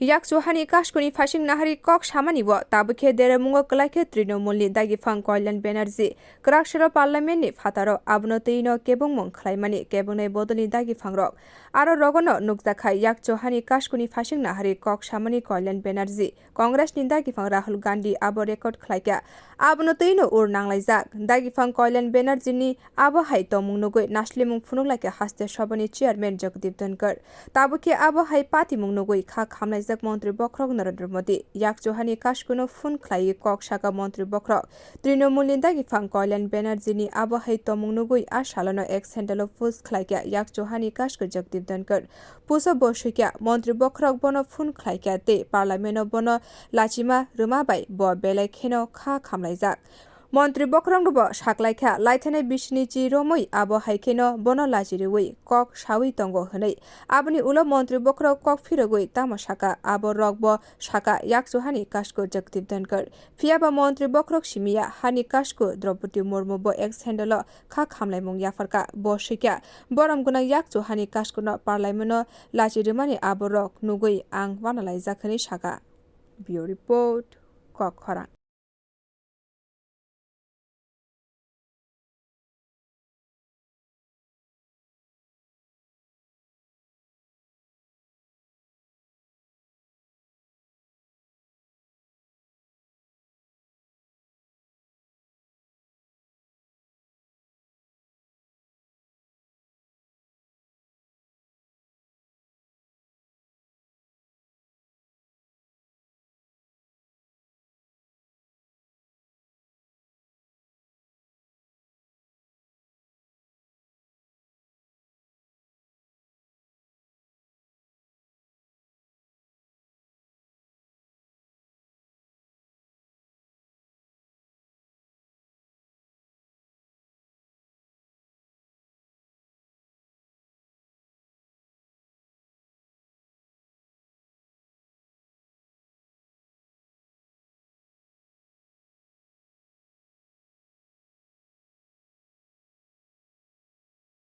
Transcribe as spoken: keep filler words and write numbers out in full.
Yakchu hani kaskuni phaising nahari kok samani bo tabukhe deremungo kwlaikhe Trinamool ni dagiphang Kalyan Banerjee. Kwraksero parliament ni phataro abono twino kebengmung khlaimani kebengnai bodolni dagiphang rok. Aro rogono nukjakha yakchu hani kaskuni phaising nahari kok samani Kalyan Banerjee. Congress ni dagiphang Rahul Gandhi abo record khlaikha. Abono twino ur nanglaijak. Dagiphang Kalyan Banerjee ni abo hai tongmung nugwi naslimung phunuklaikha haste sobani chairman Jagdeep Dhankhar. Tabukhe abo hai patimung nugwi kha khamlaijak Montri Bokhorok Narendra Modi. Yakchu hani kaskuno phone khlaiwi kok saka Montri Bokhorok. Trinamool ni dagiphang Kalyan Banerjee ni abo hai tongmung nugwi a salono X handle o post khlaikha yakchu hani kasku Jagdeep Dhankhar. Puso bo swikha, Montri Bokhorok bono phone khlaikha tei parliament o bono lachima rwma bai bo belai kheno kha khamlaijak. Montri Bokhorokno bo saklaikha, laithanai bisini chi romwi abo hai kheno bono lachi rwwi kok sawi tongo hwnwi. Aboni ulo Montri Bokhorok kok phirogwi tamo saka, abo rok bo saka yakchu hani kasku Jagdeep Dhankhar. Phiya ba Montri Bokhorok simiya hani kasku Draupadi Murmu bo X handle o kha khamlaimung yapharkha. Bo swikha, borom gwnang yakchu hani kaskuno parliament o lachi rwmani abo rok nugwi ang wanalaijak hwnwi saka. Bureau Report, Kok Khorang.